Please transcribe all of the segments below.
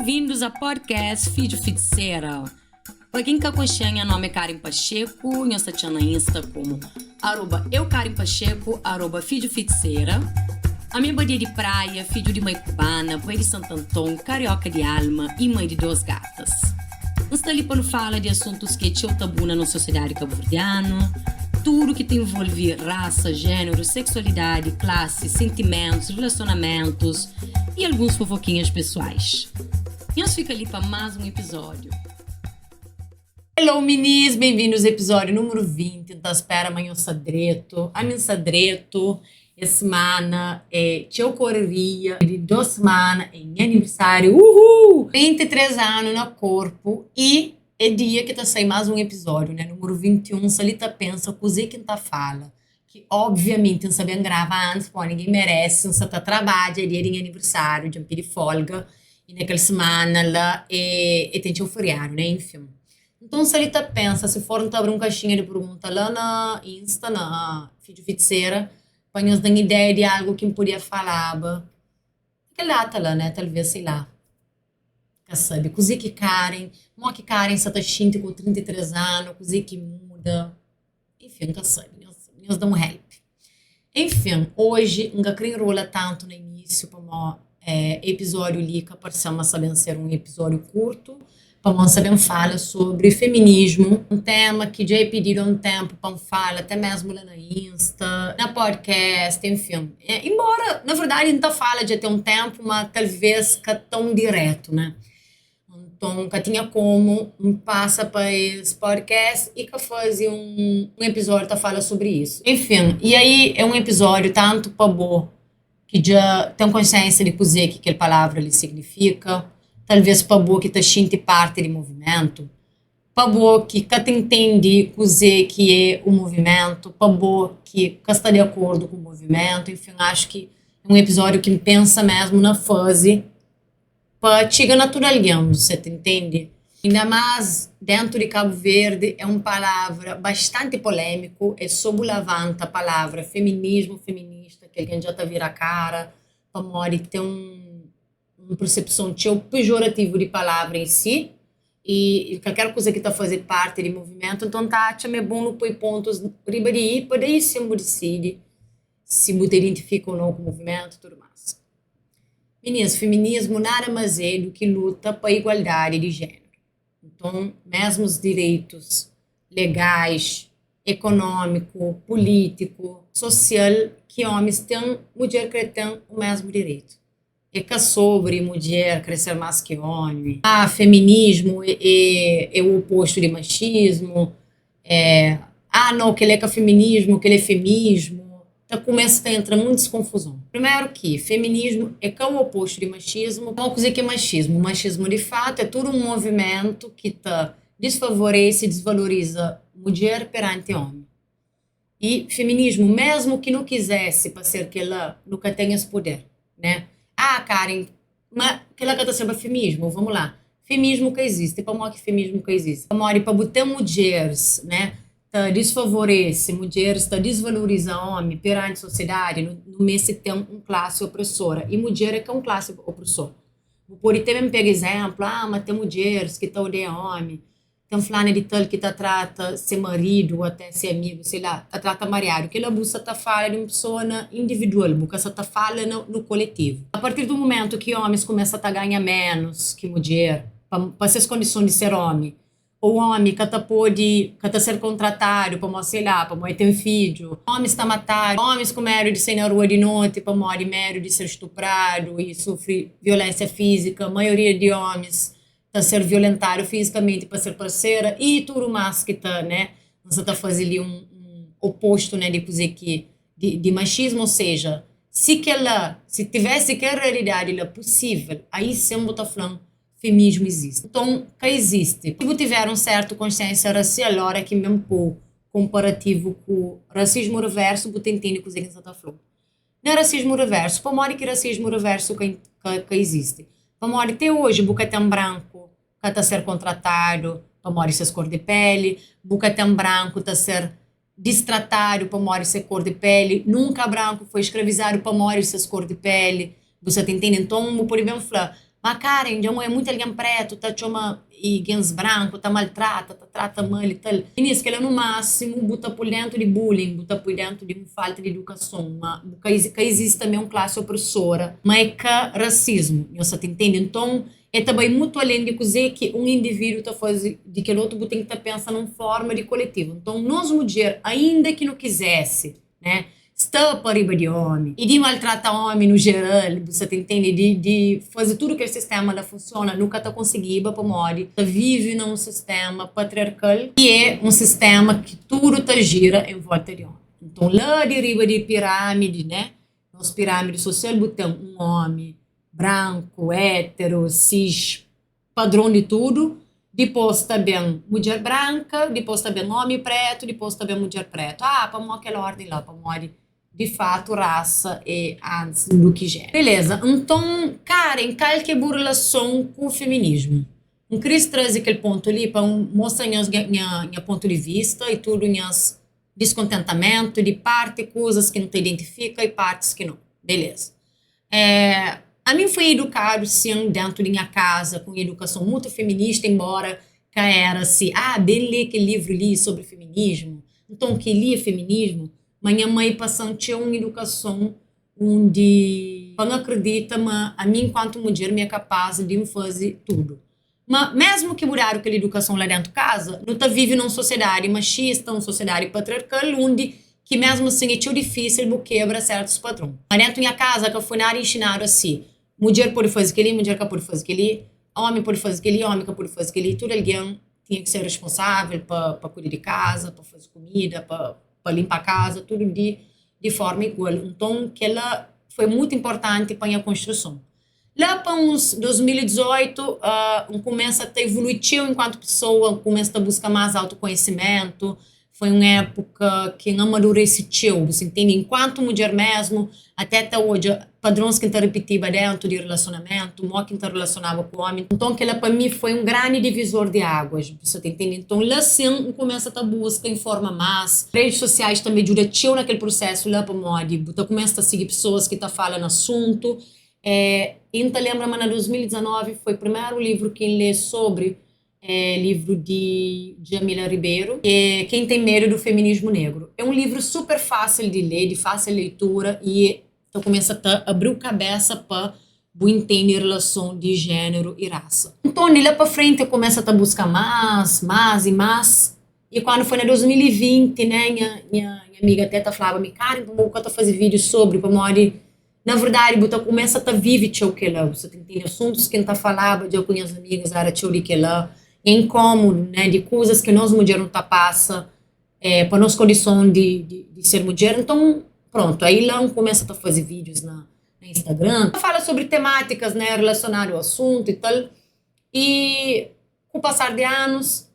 Bem-vindos a podcast Fidju Fitisera. Pa ken ka konxe-m, nha nome é Karen Pacheco, nhos ta txan na Insta komu arroba eukarenpacheco, arroba Fidju Fitisera. Ami é badia di praia, fidju di mai kubana, pai di Santanton, karioka di alma y mai di dos gatas. N sta li pa nu fala di asuntus ki é txeu tabu na nos sosiedadi kabuverdianu, tudu ki ta envolvi rasa, jéneru, seksualidadi, klasi, sentimentus, rilasionamentus y alguns fofokinhas pesoais. Nhos fika li pa más un epizódiu. Hello minis, benvindus a epizódiu númeru 20. N ta spera ma nhos sta dretu. Ami N sta dretu. Es semana é txeu koreria. Di dos semana é nha aniversáriu. Uhul! 23 anu na korpu y é dia ki ta sai más un epizódiu, né? Númeru 21. N sta li ta pensa kuzê ki N ta fala. Ki obviamenti N sa ben grava antis, pamodi ninguém merece. N sa ta trabadja dia di nha aniversáriu, dja N pidi folga y na kel semana la é ten txeu feriadu, né? Enfin. Nton sa li ta pensa si for N ta abri un kaxinha di pergunta la na Insta, na Fidju Fitisera, pa nhos da-m ideia di algu ki N podia falaba na kel data la, né? Talvês, sei lá, ka sabe kuzê ki Karen, mo ki Karen sa ta xinti ku 33 anu, kuzê ki muda, enfin, N ka sabe, nhos, nhos da-m un help. Enfin, oji N ka kre enrola tantu na inísiu pamó episódiu li ka parse-m ma sta ben ser un episódiu kurtu, pamó N sta ben fala sobri feminismu, un tema ki dja é pididu há un ténpu pa N fala, até mésmu la na Insta, na podcast, enfin. Enbóra, na verdadi, N ta fala dja ten un ténpu, má talvês ka tãu dirétu, né? Nton, ka tinha komu N pasa pa es podcast i ka faze un episódiu ta fala sobri isu. Enfin, i aí é un episódiu tantu pa bo ki dja ten konsiénsia di kuzê ki kel palavra li signifika, talvês pa bo ki ta xinti parti di movimentu, pa bo ki ka ta intende kuzê ki é un movimentu, pa bo ki ka sta di akordu ku movimentu, enfin, acho ki é un episódiu ki N pensa mésmu na faze. Pa txiga na tudu algen, bu sa ta intende? Inda más dentu di Kabu Verdi é un palavra bastanti polémiku, é sô bu lavanta palavra feminismu, feminista ki algen dja ta vira kara pamodi ten un persepson txeu pejorativu di palavra en si y kalker kuza ki ta faze parti di movimentu, nton ta atxa ma é bon nu poi pontus riba di i pa daí sin bu disidi si bu ta identifika ou nau ku movimentu tudu más. Mininas, feminismu nada más é du ki luta pa igualdadi di jéneru. Nton, mesmus direitus legais, ekonómiku, pulítiku, sosial ki ómis ten, mudjer krê ten u mesmu direitu. É ka sobri mudjer krê ser más ki ómi. Ah, feminismu é u opostu di maxismu. É, ah, nau, kel-li é ka feminismu, kel-li é femismu. Ta kumesa ta entra muntis konfuzon. Primeru ki, feminismu é ka u opostu di maxismu. Nau, kuzê ki é maxismu? Maxismu, di fatu, é tudu un movimentu ki ta disfavorese i disvaloriza mudjer peranti ómi. I feminismu, mesmu ki nu kizese pa ser kel-la, nu ka ten es puder, né? Ah, Karen, ma kel-la ka ta ser pa femismu. Vamu la, femismu ka izisti. Pamodi ki femismu ka izisti? Pamodi pa bu ten mudjeris, né, ta disfavorese mudjeris, ta disvaloriza omi peranti sosiedadi, nu meste ten un klasi opresora. I mudjer é ka un klasi opresor. Bu pode te ben pega izenplu, ah, ma ten mudjeris ki ta odeia omi. Ten fulana di tal ki ta trata se maridu o até se amigu, sei la, ta trata mariadu. Kel-la bu sa ta fala di un pesoa na individual, bu ka sa ta fala na nu koletivu. A partir di mumentu ki omis kumesa ta ganha menus ki mudjer, pa pa ses kondison di ser omi, ou omi ka ta pode, ka ta ser kontratadu pamodi, sei la, pamodi el ten fidju, omis ta matadu, omis ku medu di sai na rua di noti pamodi medu di ser stupradu i sufri violensia fizika, maioria di omis ta ser violentadu fizikamenti pa ser parsera y tudu mas ki ta né N sa ta faze li un opostu né di kuze ki di machismu ou seja si kela si tivesse kel realidadi la pusivel aí sim bu ta flan femismu izisti nton ka izisti si bu tiver un sertu konsiensia rasial ora ki ben po konparativu ku rasismu reversu bu ta intende kuze ki N sa ta flau. Na rasismu reversu, pamodi ki rasismu reversu ka ka ka izisti? Pamodi te oji bu ka ten branku ka ta ser kontratadu pamodi ses kor di peli, bu ka ten branku ta ser distratadu pamodi se kor di peli, nunka branku foi skravizadu pamodi ses kor di peli, bu sa ta intende? Nton bu pode ben fla. Ma Karen, dja N oia munti algen pretu ta txoma i gens branku ta maltrata, ta trata mal i tal. Inês, kel-la nu másimu bu ta pô-l dentu di bullying, bu ta poi dentu di un falta di idukason, ma bu ka ka izisti tanbe un klasi opresora, ma é ka rasismu, nhos sa ta intende? Nton, e ta bai mutu alén di kuzê ki un indivídu ta faze di kel otu, bu ten ki ta pensa na un forma di koletivu. Nton, nos mudjer, ainda ki nu kizese, né, sta pa riba di omi i di maltrata omi nu jeral, bu sa ta intende, di di faze tudu kel sistema la funciona, nu ka ta konsigiba pamodi ta vive na un sistema patriarkal ki é un sistema ki tudu ta jira en volta di omi. Nton la di riba di piramidi, né, nos piramidi sosial bu ten un omi branku, éteru, sis, padron di tudu, dipos ta ben mudjer branka, dipos ta ben omi pretu, dipos ta ben mudjer pretu. Ah, pamodi kel orden la? Pamodi di fatu rasa é antis du ki jeneru. Beleza, nton Karen, kal ki é bu relason ku feminismu? N kris traze kel pontu li pa N mostra nhos nha nha pontu di vista i tudu nhas diskontentamentu di parti kuzas ki N ta identifika i partis ki no. Beleza. É, ami foi edukadu sin dentu di nha kaza ku un edukason mutu feminista enbora ka era si, ah, ben lê kel livru li sobri feminismu, nton kel-li é feminismu, ma nha mai pasa-m txeu un edukason undi pa N akredita ma ami enkuantu mudjer mi é kapaz di N faze tudu. Ma mesmu ki bu dadu kel idukason la dentu kaza, nu ta vive na un sosiedadi maxista, un sosiedadi patriarkal undi ki mesmu asin é txeu difisil bu kebra sertus padron. Ma dentu nha kaza ka foi nada inxinadu asi, mudjer pode faze kel-li, mudjer ka pode faze kel-li, omi pode faze kel-li, omi ka pode faze kel-li, tudu algen tinha ki ser responsavel pa pa kuida di kaza, pa faze kumida, pa pa linpa kaza, tudu di di forma igual. Nton kel-la foi mutu inportanti pa nha konstruson. La pa uns 2018, N kumesa ta evolui txeu enkuantu pesoa, N kumesa ta buska más autokonhesimentu. Foi un épuka ki N amadurese txeu, bu sa intende? Enkuantu mudjer mésmu, até ta odja padrons ki N ta ripitiba déntu di rilasionamentu, mó ki N ta rilasionaba ku ómi. Nton, kel-la pa mi foi un grandi divizor di águas, bu sa ta intende? Nton, la sin, N kumesa ta buska informa más. Redes sosiais tanbê djuda txeu na kel prusésu la, pamodi bu ta kumesa ta sigi pesoas ki ta fala na asuntu. É, i N ta lenbra ma na 2019 foi primeru livru ki N lê sobri é livru di Djamila Ribeiro, ki é Quem Tem Medo do Feminismo Negro. É un livru super fásil di lê, di fásil leitura i ta kumesa ta abri-u kabésa pa bu intende relason di jéneru i rasa. Nton, di la pa frenti, N kumesa ta buska más, más i más. I kuandu foi na 2020, né, nha, nha, nha amiga até ta flaba mi, Karen, pamodi bu ka ta faze vídiu sobri? Pamodi Na verdadi, bu ta kumesa ta vive txeu kel-la. Bu sta ta intende asuntus ki N ta falaba dja ku nhas amigas éra txeu di kel-la. É inkómudu, né, di kuzas ki nos mudjer nu ta pasa é, pa nos kondison di, di, di ser mudjer. Nton, prontu, aí la N kumesa ta faze vídius na, na Instagram. Ta fala sobri temátikas, né, relasionadu asuntu i tal. I ku pasar di anus,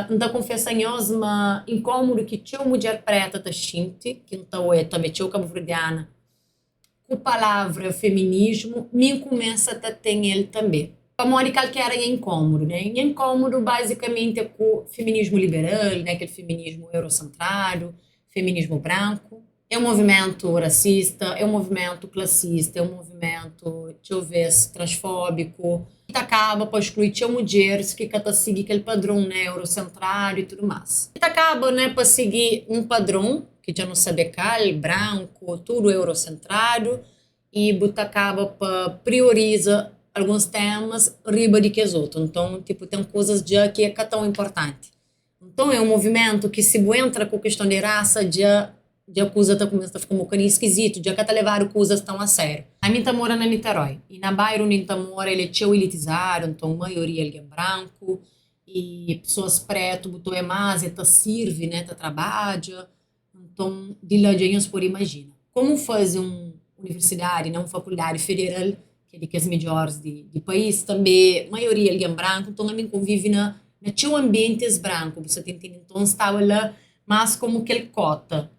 N ta konfesa nhos ma inkómudu ki txeu mudjer préta ta xinti, ki N ta oia tanbe txeu kabuverdiana, ku palavra feminismu, mi N kumesa ta ten el tanbe. Pamodi kal ki éra nha inkómudu, né? Nha inkómudu bazikamenti é ku feminismu liberal, né, kel feminismu eurosentradu, feminismu branku. É un movimentu rasista, é un movimentu klasista, é un movimentu txeu vês transfóbiku, ki ta kaba pa sklui txeu mudjeris ki ka ta sigi kel padron, né, eurosentradu i tudu más. Ki ta kaba, né, pa sigi un padron ki dja nu sabe kal, branku, tudu eurosentradu, i bu ta kaba pa prioriza alguns temas riba di kes otu. Nton, tipu, ten kuzas dja ki é ka tãu inportanti. Nton é un movimentu ki si bu entra ku kiston di rasa dja dja kuza ta kumesa ta fika un bokadinhu skizitu, dja ka ta levadu kuzas tãu a sériu. Ami N ta mora na Niterói i na bairu undi N ta mora el é txeu elitizadu, nton maioria algen branku i pesoas pretu bu ta oia más é ta sirvi, né, ta trabadja. Nton di la dja nhos pode imajina komu faze un universidadi na un fakuldadi federal ki é di kes midjoris di país, tanbe maioria algen branku, nton ami N konvive na na txeu anbientis branku, bu sa ta intende? Nton N staba la más komu kel kota,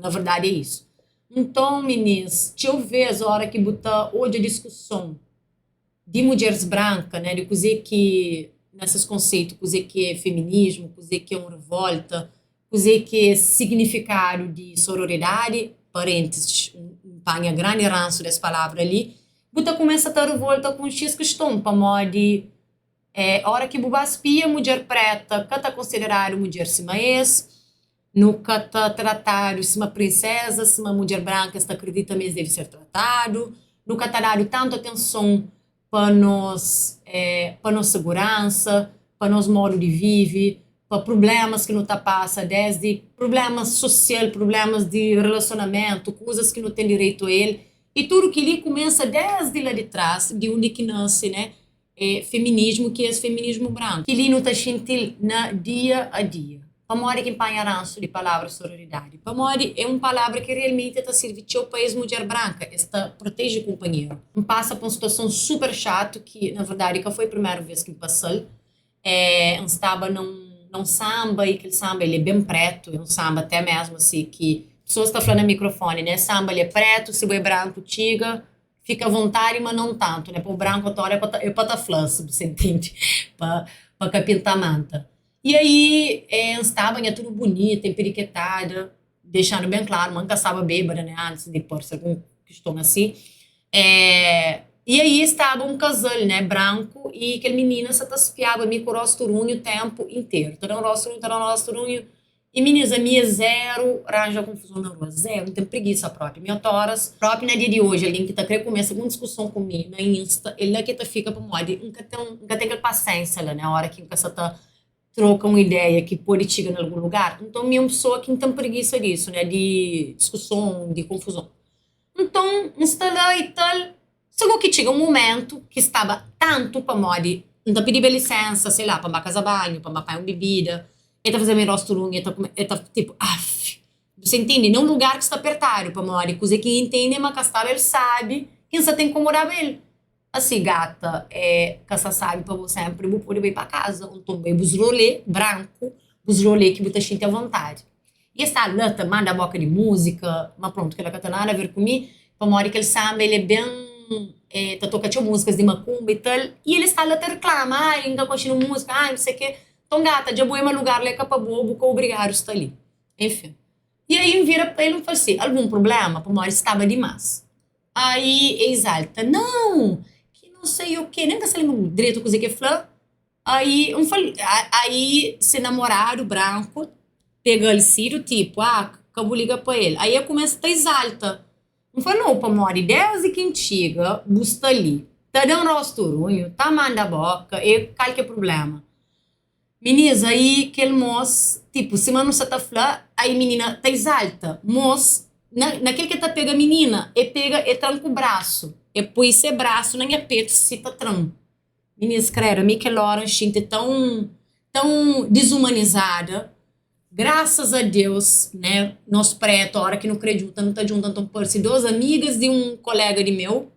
na verdadi é isu. Nton minis, txeu vês óra ki bu ta odja diskuson di mudjeris branka, né, di kuzê ki, na ses konseitu, kuzê ki é feminismu, kuzê ki é un revolta, kuzê ki é signifikadu di sororidadi, parêntesis, N panha grandi ransu des palavra li. Bu ta kumesa ta revolta ku un xis kiston pamodi é ora ki bu ba spia mudjer preta ka ta konsideradu mudjer sima es, nu ka ta tratadu sima prinseza, sima mudjer branka es ta kridita ma es debe ser tratadu, nu ka ta dadu tantu atenson pa nos pa nos seguransa, pa nos modu di vive, pa prublémas ki nu ta pasa, désdi prublémas sosial, prublémas di relasionamentu, kuzas ki nu ten direitu a el. I tudu kel-li kumesa désdi la di tras, di undi ki nase, né, feminismu, ki é es feminismu branku. Kel-li nu ta xinti-l na dia a dia. Pamodi ki N panha ransu di palavra sororidadi? Pamodi é un palavra ki realmenti ta sirvi txeu pa es mudjer branka, es ta proteje kunpanheru. N pasa pa un situason super xatu ki, na verdadi, ka foi primeru vês ki N pasa-l. N staba na un na un sanba i kel sanba el é ben prétu, é un sanba até mésmu asi ki pesoas ta fla na mikrofoni, né, sanba li é prétu, si bo é branku txiga, Fika avontadi ma não tanto, né? Pa o branco tora é pa ta, é pa ta fla, se você entende, pa, pa ka pinta manta. E aí, eh, N staba nha tudo bonita, emperiquetada, deixando bem claro, ma N ka staba bêbada, né, antes de parse algum questão assim. Eh, e aí staba um casal, né, branco, e kel menina sa ta spiaba mi ku rosto runho tempo inteiro. Ta da um rosto runho, ta da um rosto runho. I minis ami é zero ranja konfuzon na rua, zero, N ten prigisa propi, mi otu oras, propi na dia di oji algen ki ta kre kumesa algun diskuson ku mi na insta é la ki ta fika pamodi N ka ten, N ka ten kel pasiensia la na ora ki N ka sa ta troka un ideia ki pode txiga na algun lugar, nton mi é un pesoa ki N ten prigisa disu ne, di diskuson, di konfuzon. Nton N sta la i tal. Sô ki txiga un momentu ki staba tantu pamodi N ta pidiba lisensa, sei lá, pa N ba kaza banhu, pa N ba panha un bibida, el ta fazeba mi rostu runhu, el ta kume, el ta tipu, aff! Bu sa intende? Na un lugar ki sta pertadu, pamodi kuzê ki N intende ma ka staba el sabi ki N sa ta inkomodaba el. Asi, gata, é ka sa sabi pa bo senpri, bu pode bai pa kaza, ô nton bai bus rolê branku, bus rolê ki bu ta xinti avontadi. E es sta la ta manda boka di múzika, ma prontu, kel-la ka ten nada a ver ku mi, pamodi kel sanba el é ben, e ta toka txeu múzikas di makumba i tal, i el sta la ta riklama, ai N ka konxe nu múzika, ai nu sei ke, nton gata dja bo é ma lugar la é ka pa bo, bu ka obrigadu sta li. Enfin, i ai N vira pa el N fla si, algun prubléma? Pamodi staba dimás. Ai e izalta, nau, ki nu sei o ke, nen ka sta lenbra dretu kuzê ki e fla. Aí N fal, aí se namoradu branku pega-l si du tipu, ah, ka bu liga pa el. Aí el kumesa ta izalta. N fla, nau, pamodi desdi ki N txiga bu sta li ta da-m rostu runhu, ta manda boka, e kal ki é prubléma? Minis, aí kel mos, tipu, sima nu sa ta fla, aí minina ta izalta. Mos, na, na kel ki el ta pega minina, el pega, el tra-m ku brasu, el poi se brasu na nha petu si ta tra-m. Minis credo, ami kel ora N xinti tão tão dezumanizada, graças a Deus né, nos preto ora ki nu kre djunta nu ta djunta, nton parse 2 amigas di un kolega di meu,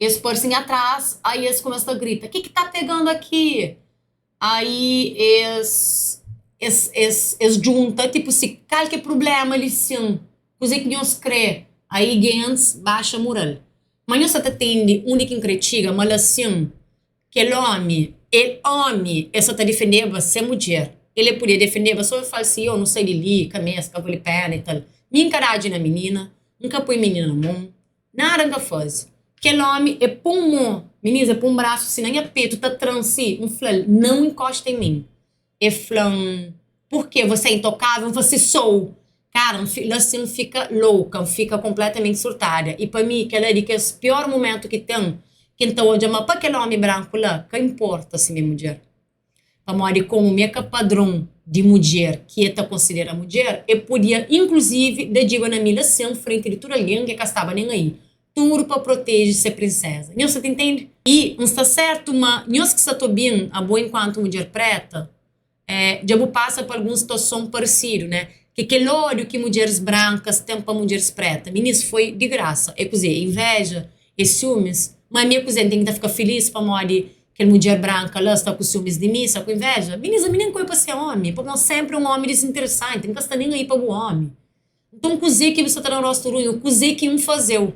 es parse nha tras, aí es kumesa ta grita, ki ki ta pegando aki? Aí es es es es djunta tipo si kal ki é prubléma li sin, kuzê ki nhos krê? Aí gentis baxa mural. Ma nhos sa ta tende undi ki N krê txiga? Ma la sin, kel ómi el ómi el sa ta difendeba se mudjer. El e podia defendeba so el fala si, yo nu sai di li, ka meste, ka vale pena i tal. Mi N ka dadji na minina, N ka poi minina na mon. Nada N ka faze. Kel ómi e pô-m mô, minís, e pô-m brasu si na nha petu ta tra-m si. N fla-l, Não encosta em mim. E fla-m, Por quê? Você é intocável? N fla si, Sou. Kara, N la si N fika louka, N fika konpletamenti surtada. I pa mi, kel-la é di kes pior mumentu ki ten, ki N ta odja ma pa kel ómi branku la, ka inporta si mi é mudjer. Pamodi komu mi é ka padron di mudjer ki e ta konsidera mudjer, e podia inkluzivi da djiba na mi la sin frenti di tudu algen ki e ka staba nen ai, tudu pa proteje se prinseza. Nhos sa ta intende? I N sta sertu ma nhos ki sa ta obi-m, abo enkuantu mudjer preta, dja bu pasa pa algun situason paresidu, ne? Ki kel odiu ki mudjeris brankas ten pa mudjeris preta, minis, foi di grasa. É kuze? É inveja? É siumis? Ma ami é kuze? N ten ki ta fika filis pamodi Kel mudjer branka la sta ku siumis di mi, sta ku inveja. Minis, ami nen koi pa se omi, pamodi senpri un omi dizinteresanti, N ka sta nen ai pa bu omi. Nton kuze ki bu sta ta da-m rostu runhu? Kuze ki N faze-u?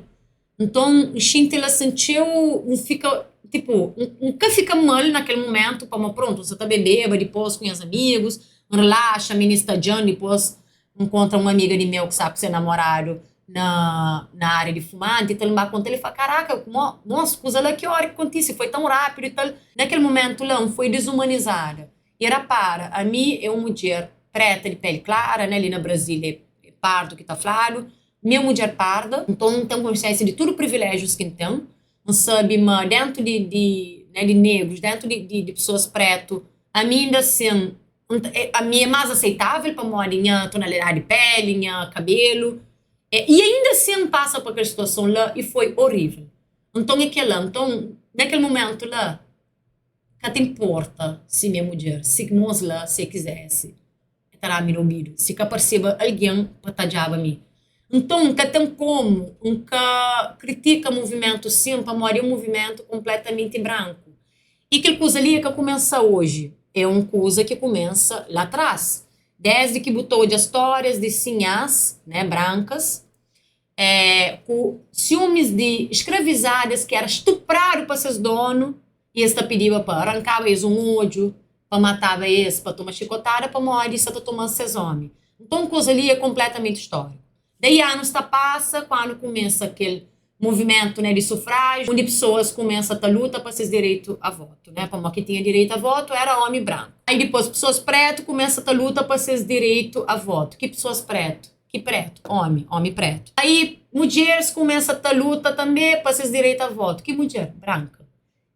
Nton, N xinti la sin txeu, N fika, tipu, N ka fika mal na kel mumentu, pamodi prontu, N sa ta bebeba dipos ku nhas amigus, N relaxa, minis ta dja-m, dipos N kontra un amiga di meu ki sta ku se namoradu. na na ária di fumanti i tal, N ba konta-l, el fla, Karaka, mos, kuza la ki óra ki kontise? Foi tãu rápidu i tal. Na kel mumentu la, N foi dizumanizada. I rapara, ami é un mudjer préta di péli klara, né, li na Brazil é pardu ki ta fladu, mi é mudjer parda, nton N ten konsiénsia di tudu priviléjius ki N ten, N sabe ma déntu di di né di negrus, déntu di di di pesoas prétu, ami inda sin N ta ami é más aseitável pamodi nha tonalidadi di péli, nha kabelu, i ainda sin N pasa pa kel situason la i foi orível. Nton é kel-la, nton na kel mumentu la, Ka ta inporta si mi é mudjer, si mos la si e kizese e ta daba mi na obidu, si ka parseba algen pa tadjaba mi. Nton, ka ten komu N ka kritika muvimentu sin, pamodi é un muvimentu konpletamenti branku. I kel kuza li e ka kumensa oji, é un kuza ki kumensa la tras, desdi ki bu ta odja stórias di sinhas, né, brankas, é, ku siumis di skravizadas ki éra stupradu pa ses dónu i es ta pidiba pa rankaba es un odju, pa mataba es, pa toma xikotada pamodi sa ta toma-s ses ómi. Nton, kuza li é konpletamenti stóriku. Daí anus ta pasa, kuandu kumesa kel muvimentu, né, di sufrájiu, undi pesoas kumesa ta luta pa ses direitu a votu, né, pamodi ki tinha direitu a votu éra ómi branku. Aí dipôs pesoas prétu kumesa ta luta pa ses direitu a votu. Ki pesoas prétu? Ki pretu? Omi, omi pretu. Aí mudjeres kumesa ta luta tanbe pa ses direitu a votu. Ki mudjer? Branka.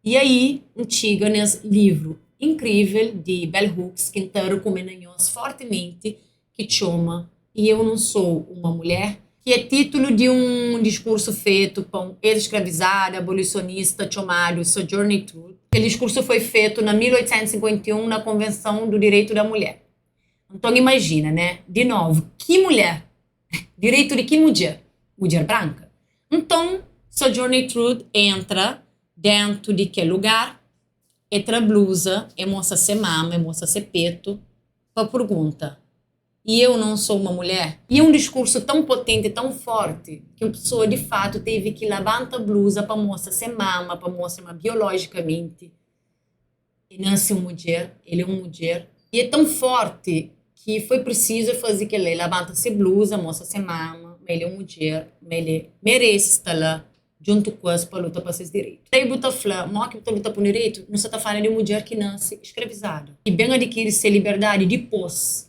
I aí N txiga nes livru inkrivel di Bell Hooks ki N ta rekumenda nhos fortimenti ki txoma E Eu Não Sou Uma Mulher, ki é titulu di un diskursu fetu pa un ex-skravizada abolisionista txomadu Sojourner Truth. Kel diskursu foi fetu na 1851 na Konvensãu du Direitu da Mulher. Nton imajina, né? Di novu, ki mulher? Direitu di ki mudjer? Mudjer branka. Nton, Sojourner Truth entra dentu di kel lugar, e tra bluza, e mostra se mama, e mostra se petu, pa purgunta, E eu não sou uma mulher? E é un diskursu tãu potenti, tãu forti, ki un pesoa di fatu tevi ki labanta bluza pa mostra se mama, pa mostra ma biolojikamenti E nase un mudjer, el é un mudjer. E é tãu fórti ki foi prisizu el faze kel-la. El labanta se bluza, mostra se mama ma el é un mudjer, ma el merese sta la djuntu ku es pa luta pa ses direitu. Daí bu ta fla, Mó ki bu ta luta pa un direitu? Nu sta ta fala di un mudjer ki nase skravizadu, ki ben adikiri se liberdadi dipôs.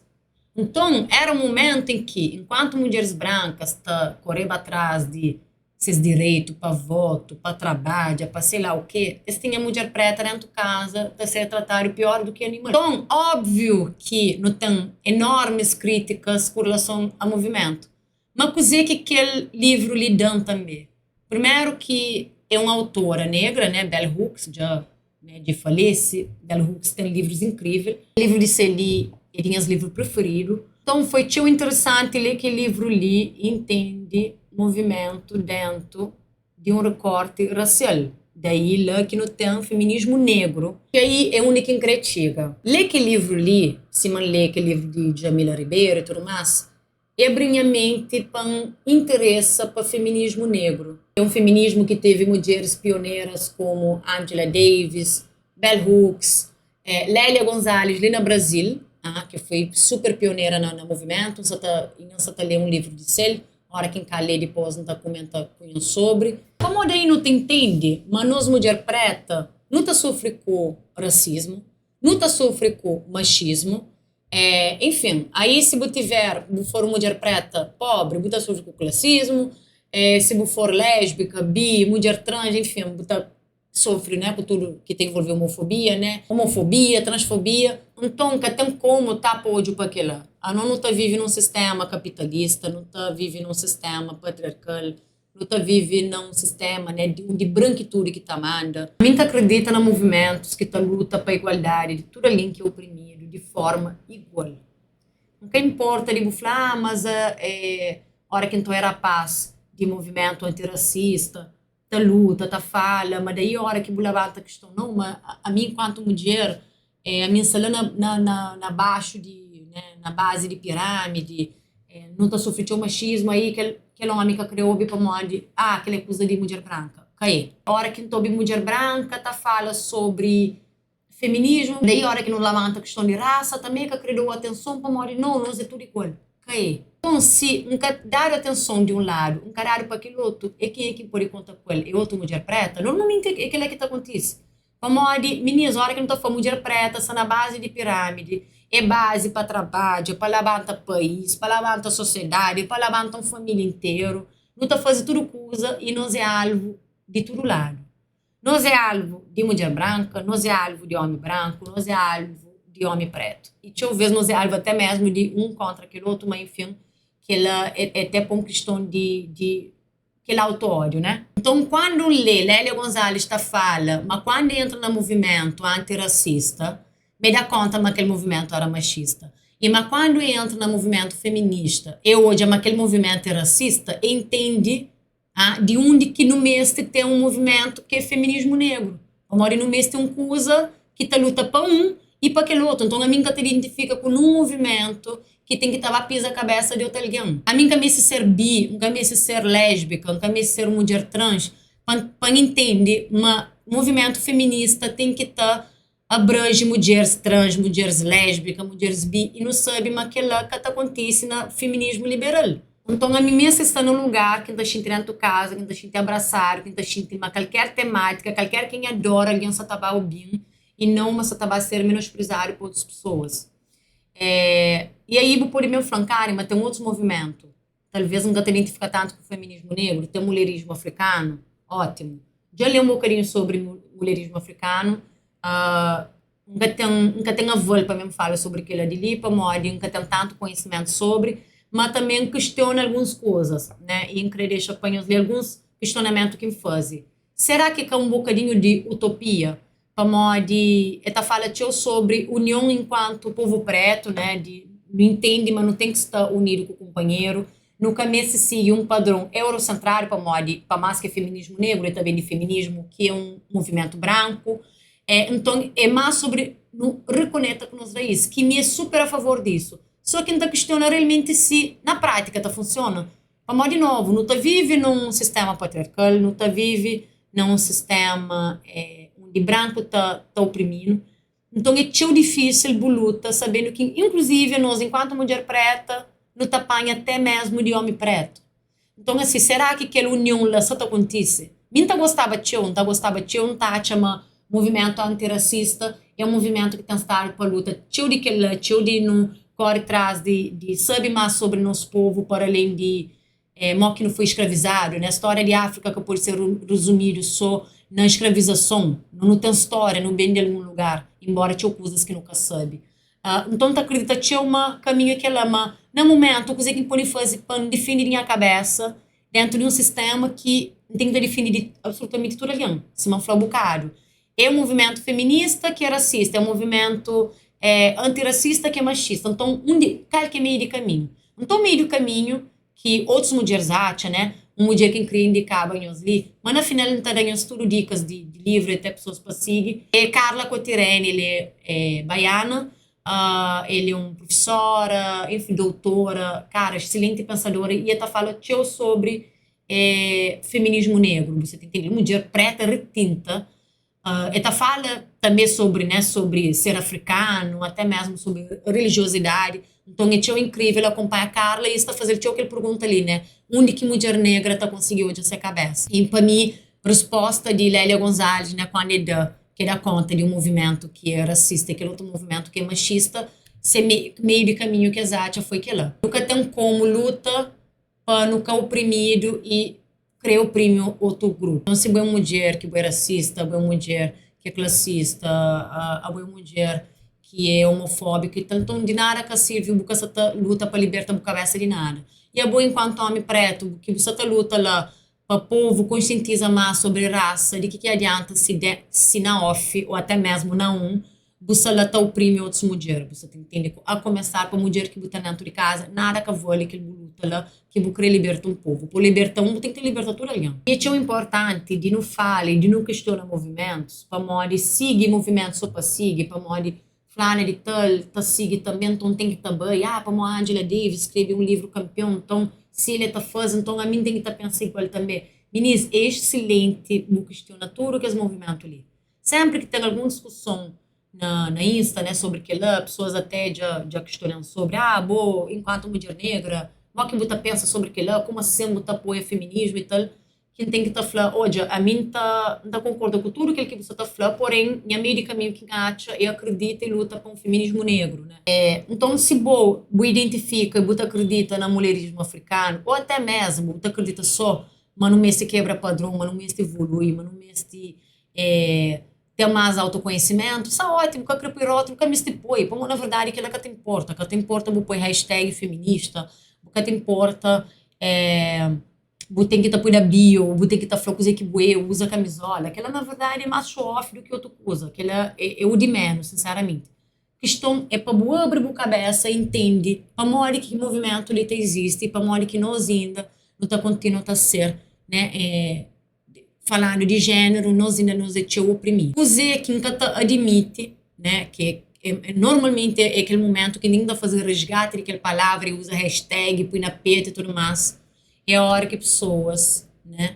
Nton, éra un mumentu en ki, enkuantu mudjeris brankas ta koreba atras di ses direitu pa votu, pa trabadja, pa sei lá o quê, es tinha mudjer preta dentu kaza ta ser tratadu pior du ki animal. Nton, óbviu ki nu ten enormis krítikas ku relason a muvimentu. Ma kuzê ki kel livru li da-m tanbê? Primeru ki é un autora negra, né, Bell Hooks, dja né, dja falese. Bell Hooks ten livrus inkrível. Livru di sel li é di nhas livru preferidu. Nton, foi txeu interesanti lé kel livru li i ntende movimentu dentu di un rekorti rasial. Daí la ki nu ten feminismu negru. Ki aí é undi ki N krê txiga. Lé kel livru li, sima N lé kel livru di Djamila Ribeiro i tudu más, E abri nha menti pa N interesa pa feminismu negru. É un feminismu ki tevi mudjeris pioneras komu Angela Davis, Bell Hooks, Lélia Gonzalez li na Brazil, ki foi super pionera na movimentu. N sa ta inda N sa ta lé un livru di sel, ora ki N ka lé dipos N ta kumenta ku nhos sobri. Pamodi aí nu ta intende ma nos mudjer preta nu ta sufri ku rasismu, nu ta sufri ku maxismu, É, enfin, aí si bu tiver, bu for un mudjer preta pobri, bu ta sufri ku klasismu, é, si bu for lésbika, bi, mudjer trans, enfin, bu ta sufri, né, ku tudu ki ta envolve homofobia, né, homofobia, transfobia. Nton, ka ten komu tapa odju pa kila. Anos nu ta vive nun sistéma kapitalista, nu ta vive nun sistéma patriarkal, Nu ta vive na un sistéma, né, di undi brankitudi ki ta manda. Mi N ta kridita na muvimentus ki ta luta pa igualdadi di tudu algen ki é oprimidu di fórma igual. N ka inporta di bu fla, ah, mas é óra ki N ta oia rapás di muvimentu antirasista ta luta, ta fala, ma daí óra ki bu labanta kiston, nau, ma ami enkuantu mudjer, ami N sta la na na baxu di, né, na bazi di piramidi, nu ta sufri txeu maxismu, aí kel kel omi ka kre obi pamodi, ah, kel é kuza di mudjer branka. Ka é. Ora ki N ta obi mudjer branka ta fala sobri feminismu, daí ora ki nu labanta kiston di rasa, tanbe ka kre da-u atenson pamodi, nau, nos é tudu igual. Ka é. Nton, si N ka dadu atenson di un ladu, N ka dadu pa kel otu, é kenha ki N pode konta ku el? É otu mudjer préta? Normalmenti é kel-la ki ta kontise. Pamodi, minis, óra ki nu ta fla mudjer préta sta na bazi di pirámidi, é bazi pa trabadja, pa labanta país, pa labanta sosiedadi, pa labanta un família interu. Nu ta faze tudu kuza i nos é alvu di tudu ladu. Nos é alvu di mudjer branka, nos é alvu di ómi branku, nos é alvu di ómi prétu. I txeu vês nos é alvu até mésmu di un kóntra kel otu, má enfin, kel-la é até pa un kiston di di kel auto-ódiu, né? Nton, kuandu N lé Lélia Gonzalez ta fala ma kuandu e entra na muvimentu anti-rasista, ma e da kónta ma kel muvimentu éra maxista. I ma kuandu e entra na muvimentu feminista, e odja ma kel muvimentu é rasista, e intende Ah, di undi ki nu meste ten un movimentu ki é feminismu negru? Pamodi nu meste un kuza ki ta luta pa un i pa kel otu. Nton, ami N ka ta identifika ku nun movimentu ki ten ki ta ba piza kabésa di otu algen. Ami N ka meste ser bi, N ka meste ser lésbika, N ka meste ser un mudjer trans pa pa N intende ma movimentu feminista ten ki ta abrange mudjeris trans, mudjeris lésbika, mudjeris bi i nu sabe ma kel-la ka ta kontise na feminismu liberal. Nton ami meste sta na un lugar ki N ta xinti dentu kaza, ki N ta xinti abrasadu, ki N ta xinti ma kalker temátika, kalker ki N adora algen sa ta ba obi-m i nau ma sa ta ba ser menosprezadu pa otus pesoas. I aí bu pode ben fla-m, Karen, ma ten otus movimentu. Talvês N ka ta identifika tantu ku feminismu negru, ten mulherismu afrikanu, ótimu. Dja lé un bokadinhu sobri mulherismu afrikanu, N ka ten, N ka ten aval pa mi N fala sobri kel-la di li, pamodi N ka ten tantu konhisimentu sobri, má tanbê N kistiona alguns kuzas, né, i N krê dexa pa nhos lé alguns kistionamentu ki N faze. Será ki ka un bokadinhu di utopia? Pamodi e ta fala txeu sobri union enkuantu povu pretu, né, di nu intende ma nu ten ki sta unidu ku kunpanheru, nu ka meste sigi un padron eurosentradu pamodi pa más ki é feminismu negru e ta ben di feminismu ki é un muvimentu branku, é nton é más sobri nu rikoneta ku nos raís, ki mi é super a favor disu, so ki N ta kistiona realmenti si na prátika ta funsiona. Pamodi di novu, nu ta vive nun sistéma patriarkal, nu ta vive na un sistéma undi branku ta ta oprimi-nu. Nton é txeu difísil bu luta sabendu ki inkluzivi anos enkuantu mudjer préta nu ta panha até mésmu di ómi prétu. Nton asi, será ki kel union la sa ta kontise? Mi N ta gostaba txeu, N ta gostaba txeu, N ta atxa ma muvimentu antirasista é un muvimentu ki ten stadu pa luta txeu di kel-la, txeu di nu kóre tras di di sabe más sobri nos povu para alén di mó ki nu foi skravizadu, né? Stória di Áfrika ka pode ser rezumidu sô na skravizason. Nu nu ten stória, nu ben di algun lugar, enbóra txeu kuzas ki nu ka sabe. Nton, N ta kridita txeu ma kaminhu é kel-la, ma na mumentu kuzê ki N pode faze pa N difende di nha kabésa dentu di un sistéma ki N ten ki ta difende di absolutamenti tudu algen, sima N fla bukadu. É un muvimentu feminista ki é rasista, é un muvimentu antirasista ki é maxista. Nton, undi, kal ki é meiu di kaminhu? Nton, meiu di kaminhu ki otus mudjeris atxa, né? Un mudjer ki N kria indikaba nhos li, ma na final N ta da nhos tudu dikas di livru i até pesoas pa sigi, é Carla Cotirene, el é baiana, El é un prufesóra, enfin, doutora, kara, exselenti pensadora i el ta fala txeu sobri feminismu negru, bu sa ta intende? Mudjer preta retinta, el ta fala tanbe sobri, né, sobri ser afrikanu, até mesmu sobri relijiosidadi. Nton é txeu inkrivel akonpanha Carla i es ta faze-l txeu kel pergunta li, né, undi ki mudjer negra ta konsigi odja se kabesa? I pa mi, risposta di Lélia Gonzalez, né, kandu el da ki da konta di un movimentu ki é rasista i kel otu movimentu ki é maxista, se meiu di kaminhu ki es atxa foi kel-la. Nu ka ten komu luta pa nu ka oprimidu i krê oprimi otu grupu. Nton, si bo é un mudjer ki bo é rasista, bo é un mudjer ki é klasista, abo é un mudjer ki é omofóbiku i tal, nton di nada ka sirvi bu ka sa ta luta pa liberta bu kabésa di nada. I abo enkuantu ómi prétu ki bu sa ta luta la pa povu konsientiza más sobri rasa, di ki ki adianta si de si na off o até mesmu na on bu sa la ta oprimi otus mudjer, bu sa ta intende ku a komesar pa mudjer ki bu ten dentu di kaza, nada ka vali kel bu luta la ki bu kre liberta un povu, pa liberta un bu ten ki liberta tudu algen. E txeu inportanti di nu fala i di nu kistiona movimentus pamodi sigi movimentus so pa sigi, pamodi Flana di tal ta sigi tanbe nton ten ki ta bai ah pamo Angela Davis skrebe un livru kanpion nton si el e ta faze nton ami n ten ki ta pensa igual tanbe. Minis é exsilenti bu kistiona tudu kes movimentu li. Senpri ki ten algun diskuson na na insta né sobri kela pesoas até dja dja kistionan sobri ah bo enkuantu mudjer negra. Mo ki bu ta pensa sobri kel-la? Kuma sin bu ta apoia feminismu i tal? Ki N ten ki ta fla, Odja, ami N ta N ta konkorda ku tudu kel ki bu sta ta fla, poren nha meiu di kaminhu ki N atxa é akredita i luta pa un feminismu negru, né? Nton, si bo bu identifika i bu ta akredita na mulherismu afrikanu, ô até mesmu bu ta akredita sô ma nu meste kebra padron, ma nu meste evolui, ma nu meste ten más autokonhesimentu, sta ótimu, ka kre poi rótulu, ka meste poi, pamodi na verdadi kel-la ka ta inporta, ka ta inporta bu poi hashtag feminista, ka ta inporta bu ten ki ta poi na bio, bu ten ki ta fla kuzê ki bu é, uza kamizola, kel-la na verdadi é más show off du ki otu kuza, kel-la é o di ménus, sinseramenti. Kiston é pa bu abri bu kabésa i ntende pamodi ki movimentu li ta izisti i pamodi ki nos inda nu ta kontinua ta ser, né, faladu di jéneru, nos inda nos é txeu oprimidu. Kuzê ki N ka ta adimiti, né, ki é normalmenti é kel momentu ki ningen ta faze resgati di kel palavra i uza hashtag, poi na petu i tudu más, é óra ki pesoas, né,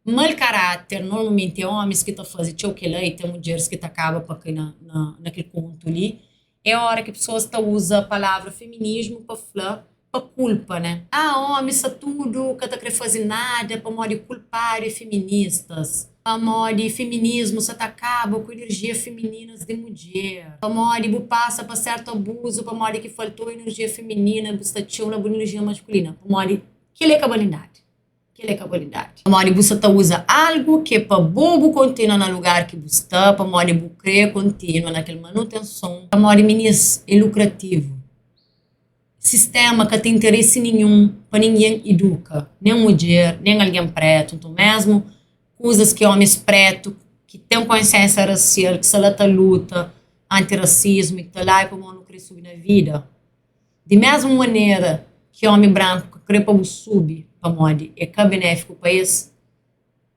mal karáter, normalmenti é ómis ki ta faze txeu kel-la i ten mudjeris ki ta kaba pa kai na na kel kontu li, é óra ki pesoas ta uza palavra feminismu pa fla pa kulpa, né? Ah, ómis sta tudu ka ta kre faze nada pamodi kulpadu é feministas, pamodi feminismu sa ta kaba ku enerjia femininas di mudjer, pamodi bu pasa pa sertu abuzu, pamodi ki faltou enerjia feminina bu sta txeu na bu enerjia maskulina, pamodi kel-li é kabalindadi. Kel é ka validadi. Pamodi bu sa ta uza algu ki é pa bo bu kontinua na lugar ki bu sta, pamodi bu kre kontinua na kel manutenson, pamodi minis é lukrativu. Sistema ka ten interesi ninhun pa ningen iduka, nen mudjer, nen algen pretu, nton mesmu kuzas ki omis pretu ki ten konsiensia rasial, ki sta la ta luta anti-rasismu i ta la é pamodi nu kre subi na vida. Di mesmu manera ki omi branku ka kre pa bu subi pamodi e ka benefiku pa es,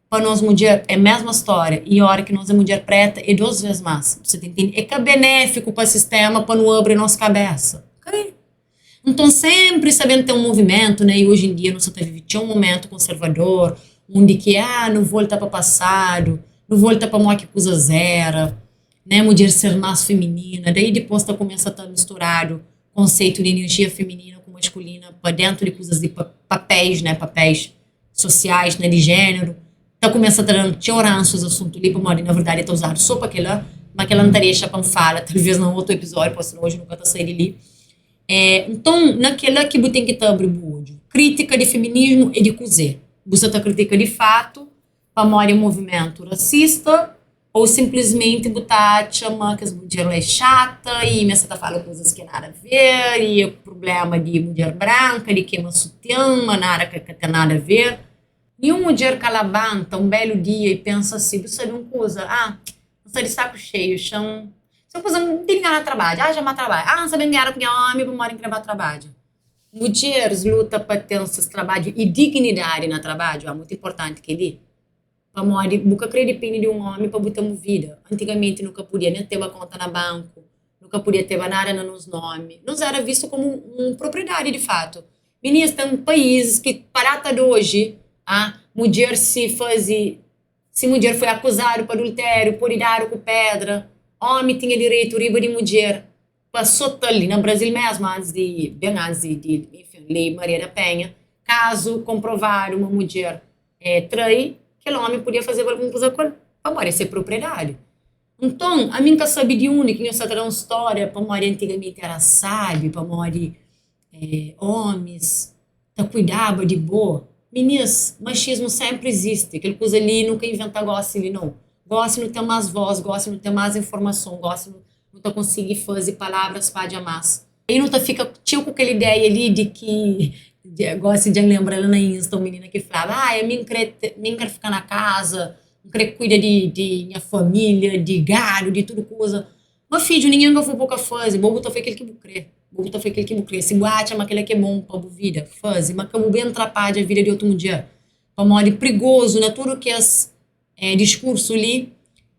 pa nos mudjer e mesma storia i ora ki nos e mudjer preta e dos ves mas, bu sa ta intende? E ka benefiku pa sistema pa nu abri nos kabesa, ka e. Nton senpri sa ben ten un movimentu ne i oji en dia nu sa ta vivi txeu momentu konservador undi ki ah nu volta pa pasadu, nu volta pa moki kuzas era. Né mudjer ser más feminina, daí dipôs ta kumesa ta misturadu konseitu di enerjia feminina ku maskulina pa dentu di kuzas di papéis, né, papéis sosiais, né, di jéneru, ta kumesa ta da txeu ransu es asuntu li, pamodi na verdadi ta uzadu sô pa kila, ma kila N ta dexa pa N fala talvês na otu epizódiu, pode ser oji nu ka ta sai di li. É, nton na kila ki bu ten ki ta abri bu odju. Krítika di feminismu é di kuzê? Bu sa ta kritika di fatu pamodi é movimentu rasista ou sinplismenti bu ta atxa ma kes mudjer la é xata i ma es sa ta fala kuzas ki nada a ver i é prubléma di mudjer branka di kema sutian ma nada ka ten nada a ver. Ninhun mudjer ka labanta un belu dia i pensa si, bu sabe un kuza, ah, N sta di saku xeiu, xa-m se un kuza N tene gana trabadja, ah, xa-m ba trabadja, ah, N sta ben géra ku nha omi pamodi N kre ba trabadja. Mudjeris luta pa ten ses trabadju i dignidadi na trabadju, ah, mutu inportanti kel-li. Pamodi bu ka kre dipende di un omi pa bu ten bu vida. Antigamenti nu ka pudia nen teba konta na banku, nu ka pudia teba nada na nos nomi. Nos era vistu komu un propriedadi di fatu. Minis, ten paizis ki pa data di oji, ah, mudjer si faze, si mudjer foi akuzadu pa adultériu, pode dadu ku pedra. Omi tinha direitu riba di mudjer pa sota-l. Li na Brazil mesmu, antis di, ben antis di, di, enfin, lei Maria da Penha, kazu konprovadu ma mudjer E trai, kel ómi podia fazeba algun kuza ku el, pamodi é se propriedadi. Nton, ami N ka sabe di undi ki nhos sta ta da un stória pamodi antigamenti éra sábi, pamodi ómis ta kuidaba di bo. Minis, maxismu sénpri izisti, kel kuza li nu ka inventa gósi li nau. Gósi nu ten más vós, gósi nu ten más informason, gósi nu ta konsigi faze palavra spadja más. I nu ta fika txeu ku kel ideia li di ki gósi dja N lenbra la na Insta un minina ki flaba, ah ami N kre mi N kre fika na kaza, N kre kuida di di nha família, di gadu, di tudu kuza. Ma fidju, ningen ka fla bo ka faze, bo bu ta fla kel ki bu kre, bo bu ta fla kel ki bu kre. Si bu atxa ma kel-la ki é bon pa bu vida, faze, ma ka bu ben trapadja vida di otu mudjer, pamodi prigozu na tudu kes Diskursu li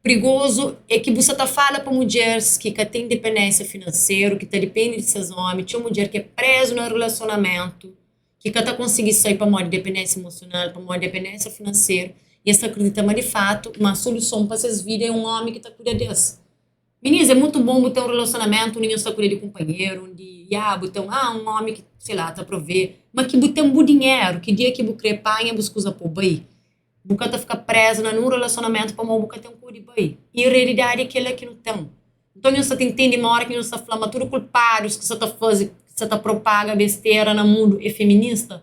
prigozu é ki bu sa ta fala pa mudjeris ki ka ten independênsia finanseru, ki ta dipende di ses omi, txeu mudjer ki é prezu na rilasionamentu, ki ka ta konsigi sai pamodi dependênsia emosional, pamodi dependênsia finanseru, i es ta kridita ma di fatu ma soluson pa ses vida é un omi ki ta kuida des. Minis, é mutu bon bu ten un rilasionamentu undi nhos ta kuida di kunpanheru, undi, ya, bu ten, ah, un omi ki, sei la, ta provê. Ma ki bu ten bu dinheru, ki dia ki bu kre panha bus kuza po bai. Bu ka ta fika prezu na nun relasionamentu pamodi bu ka ten kudi bai. I realidadi é kela ki nu ten. Nton nhos sa ta intende ma ora ki nhos ta fla ma tudu kulpadus ki sa ta faze, ki sa ta propaga bestera na mundu é feminista?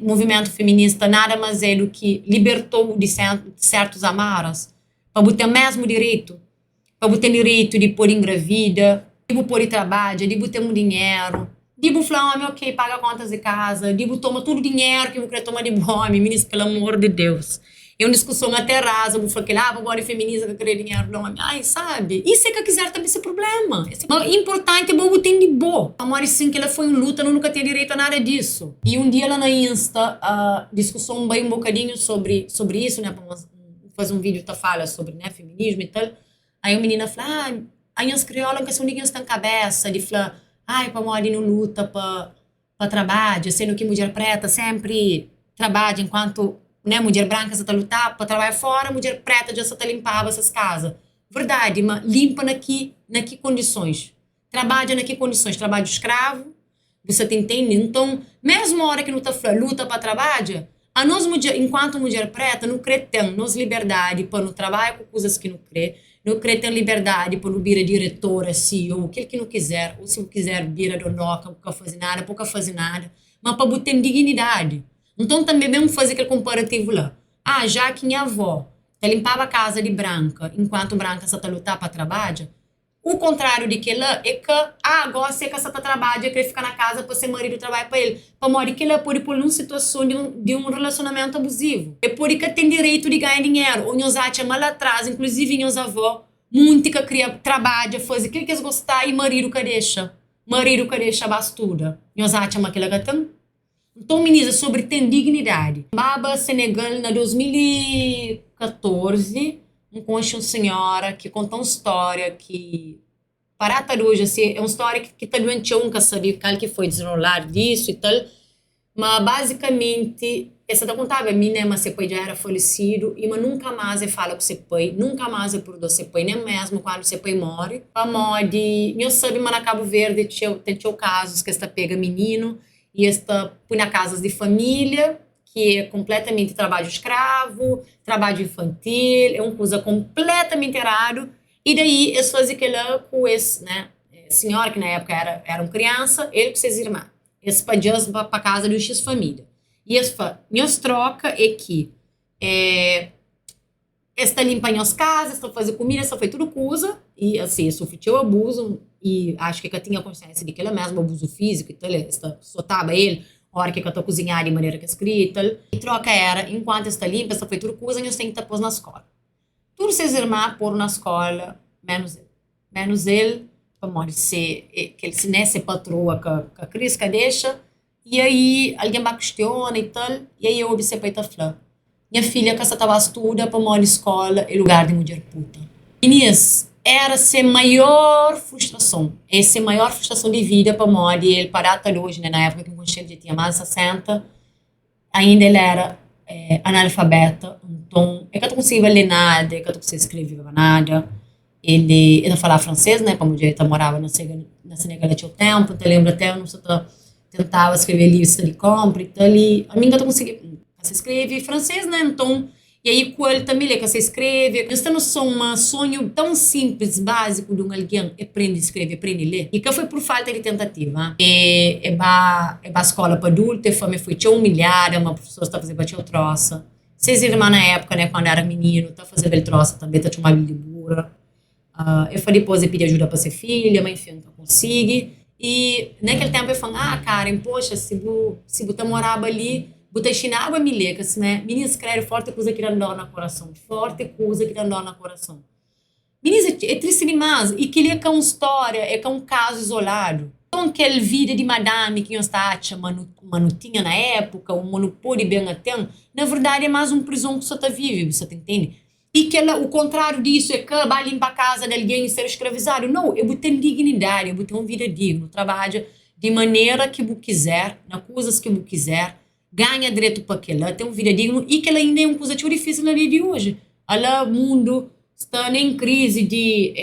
Muvimentu feminista nada mas é du ki libertou di sertus amaras pa bu ten mesmu direitu, pa bu ten direitu di pode engravida, di bu pode trabadja, di bu ten un dinheru, di bu fla omi ok paga kontas di kaza, di bu toma tudu dinheru ki bu kre toma di bu omi, minis pelo amor di Deus. É un diskuson até raza bu fla kel-la, pamodi feminista ka kre dinheru di omi, ai sabi, i se ka kizer tanbe se prublema. Ma inportanti é bo bu ten di bo, pamodi sin kel-la foi un luta nu nu ka ten direitu a nada disu. I un dia la na Insta diskuson bai un bokadinhu sobri sobri isu né, pamodi N faze un vídiu ta fala sobri né feminismu i tal, aí un minina fla, ah anhos kriola N ka sabe undi ki nhos ten kabesa di fla ai pamodi nu luta pa pa trabadja, sendo ki mudjer preta sempri trabadja enkuantu né mudjer branka sa ta luta pa trabadja fora, mudjer preta dja sa ta limpaba ses kaza. Verdadi, ma limpa na ki na ki kondisons? Trabadja na ki kondisons? Trabadju skravu? Bu sa ta intende? Nton, mesmu ora ki nu ta fla luta pa trabadja, anos mudjer enkuantu mudjer preta nu kre ten nos liberdadi pa nu trabadja ku kuzas ki nu kre, Nu kre ten liberdadi pa nu bira diretora, CEO, kel ki nu kizer, ou si bu kizer bira dondoka, bu ka faze nada, pa bu ka faze nada, ma pa bu ten dignidadi. Nton tanbe ben faze kel konparativu la, ah, ja ki nha avó ta linpaba kaza di Branka inkuantu Branka sa ta luta pa trabadja, U kontrariu di kel-la é ka, Ah, gósi é ka sa ta trabadja, el krê fika na kaza pa se maridu trabadja pa el. Pamodi kel-la pode pô-l nun situason di un di un relasionamentu abuzivu. El pode ka ten direitu di ganha dinheru. Ô nhos atxa ma la atras, inkluzivi nhos avó, munti ka kria trabadja, faze kel ki es gostá i maridu ka dexa. Maridu ka dexa ba studa. Nhos atxa ma kel-la ka ten? Nton, minís, é sobri ten dignidadi. N baba Senegal na 2014, N konxe un sinhora ki konta un stória ki pa data di oji asi, é un stória ki ta duen txeu, N ka sabe kal ki foi dizenrolar disu i tal, ma bazikamenti el sa ta kontaba mi, né, ma se pai dja éra falesidu i ma nunka más el fala ku se pai, nunka más el purdua se pai, nen mésmu kandu se pai móre, pamodi nhos sabe ma na Kabu Verdi txeu ten txeu kazus ki es ta pega mininu i es ta pui na kazas di família, ki é konpletamenti trabadju skravu, trabadju infantil, é un kuza konpletamenti eradu, i daí es faze kela ku es, né, sinhora ki na épuka era era un kriansa, el ku ses irma, es spadja-s pa kaza di un xis família, i es fla, nhos troka é ki é. Es ta linpa nhos kaza, es ta faze kumida, es ta faze tudu kuza. I asi, es sufri txeu abuzu i axu ki ka tinha konsiensia di kila mesmu abuzu fiziku i tal. Es ta sotaba el ora ki ka ta kuzinha di manera ki es kria i tal. I troka era, inkuantu es ta linpa, es ta faze tudu kuza, nhos ten ki ta pô-s na skola. Tudu ses irma podu na skola, menus el. Menus el, pamodi se kel ne se patroa ka ka kris, ka dexa. I aí algen ba kustiona i tal, i aí obi se pai ta fla, Nha filha ka sa ta ba studa pamodi skola é lugar di mudjer puta. Inês, era se maior frustrason, é se maior frustrason di vida pamodi el pa data di oji, né, na époka ki N konxe-l dja tinha más di 60, ainda el era analfabeta, nton el ka ta konsigiba lê nada, el ka ta konsigiba skrebe nada. El el ta falaba fransês, né, pamodi el ta moraba na na Senegal há txeu ténpu, N ta lenbra até nu sa ta tentaba skrebe lista di kónpra i tal, i ami N ka ta konsigi, N ka sa skrebe fransês, né, nton, i aí ku el tanbe el ka sa skrebe. Nhos ten noson ma sonhu tãu sinplis, báziku di un algen é prende skrebe, é prende lê? I ka foi pur falta di tentativa. E e ba e ba skóla pa adultu, e fla ma e foi txeu umilhada, ma profesoris ta fazeba txeu trósa. Ses irma na épuka, né, kandu era mininu, ta fazeba el trósa tanbe, ta txomaba el di bura. El fla dipôs el pidi ajuda pa se filha, ma enfin ka konsigi. I na kel ténpu el fla-m, Ah, Karen, poxa, si bu si bu ta moraba li, bu ta inxinaba mi lé, ka simé? Minins, kredu, fórti kuza ki da-m dór na korason, fórti kuza ki da-m dór na korason. Minins, é tristi dimás i kel-li é ka un stória, é ka un kazu izoladu. Nton, kel vida di madami ki nhos ta atxa ma nu ma nu tinha na épuka ô ma nu pode ben a ten, na verdadi é más un prizon ki bu sa ta vive, bu sa ta intende? I kel-la, u kontráriu di isu é ka ba linpa kaza di algen i ser skravizadu. Nau, é bu ten dignidadi, é bu ten un vida dignu, trabadja di manera ki bu kizer, na kuzas ki bu kizer, ganha dretu pa kel-la, ten un vida dignu i kel-la inda é un kuza txeu difísil na dia di oji. Ala mundu sta na en krizi di.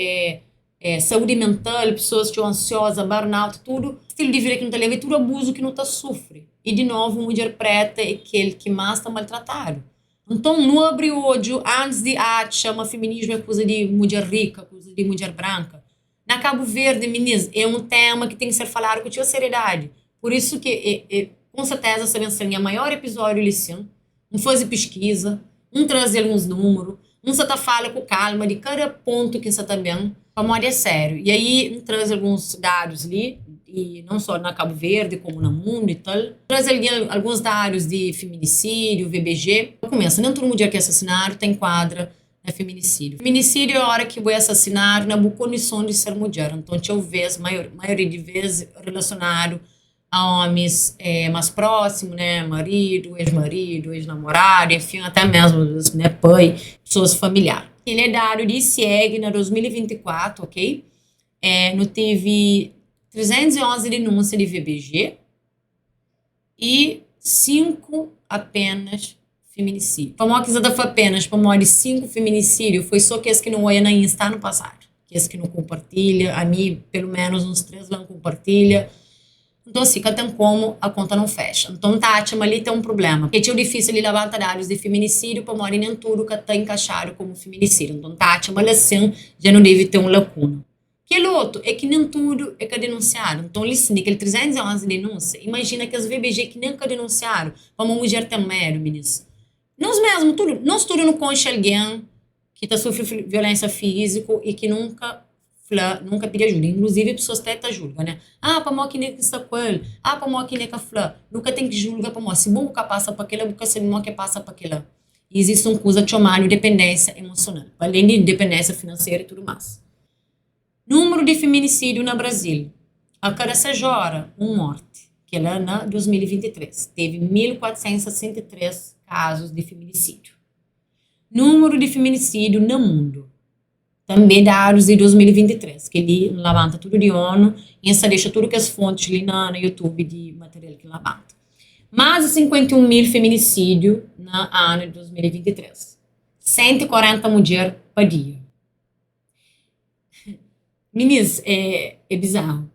É, saúdi mental, pesoas txeu ansioza, burnout, tudu stilu di vida ki nu ta leba é tudu abuzu ki nu ta sufri. I di novu, mudjer preta é kel ki más ta maltratadu. Nton, nu abri odju antis di atxa ma feminismu é kuza di mudjer rika, kuza di mudjer branka. Na Kabu Verdi, minis, é un tema ki ten ki ser faladu ku txeu seriedadi. Pur isu ki é, é, kon serteza sta ben ser nha maior episódiu li sin. N faze piskiza, N traze alguns númeru, N sa ta fala ku kalma di kada pontu ki N sa ta ben, pamodi é sériu. I aí N traze alguns dadus li, i non só na Kabu Verdi, komu na mundu i tal. N traze algen alguns dadus di feminisídiu, VBG. Pa kumesa, nen tudu mudjer ki é asasinadu ta enkuadra na feminisídiu. Feminisídiu é ora ki bu é asasinadu na bu kondison di ser mudjer. Nton, txeu vês, maioria di vês, relasionadu a omis más prósimu, né, maridu, ex-maridu, ex-namoradu, enfin, até mesmu né, pai, pesoas familiar. Kel é dadu di ICIEG na 2024, ok? É, nu tevi 311 denúnsia di VBG y 5 apenas feminisídiu. Pamodi ki N sa ta fla apenas? Pamodi 5 feminisídiu foi so kes ki nu oia na Insta anu pasadu. Kes ki nu konpartilha, ami pelu menus uns 3 la N konpartilha. Nton si ka ten komu, a konta não fecha. Nton N ta atxa ma li ten un prublema. É txeu difísil di labanta dadus di feminisídiu pamodi nen tudu ka ta enkaxadu komu feminisídiu. Nton N ta atxa ma la sin dja nu debe ten un lakuna. Kel otu é ki nen tudu é ka denunsiadu. Nton, li sin, di kel 311 denúnsia, imajina kes VBG ki nen ka denunsiadu, pamodi mudjer ten medu, minis. Nos mesmu, tudu, nos tudu nu konxe algen ki ta sufri violénsia fíziku y ki nunka fla, nunka pidi ajuda. Inkluzivi pesoas te ta julga, né? Ah, pamodi ki ne ki sta ku el? Ah, pamodi ki ne ka fla? Nu ka ten ki julga pamodi si bo bu ka pasa pa kila, bu ka sabe modi ki pasa pa kila. Izisti un kuza txomadu dependénsia emosional, pa alén di dependénsia finanseru y tudu más. Númeru di feminisídiu na Brazil, a kada 6 óra, un mórti. Kel-la na 2023, tevi 1463 kazus di feminisídiu. Númeru di feminisídiu na mundu, tanbê dadus di 2023. Kel-li N labanta tudu di ONU y N sta dexa tudu kes fontis li na YouTube di material ki N labanta. Más di 51 mil feminisídiu na anu di 2023. 140 mudjer pa dia. Minis, é, é bizarru.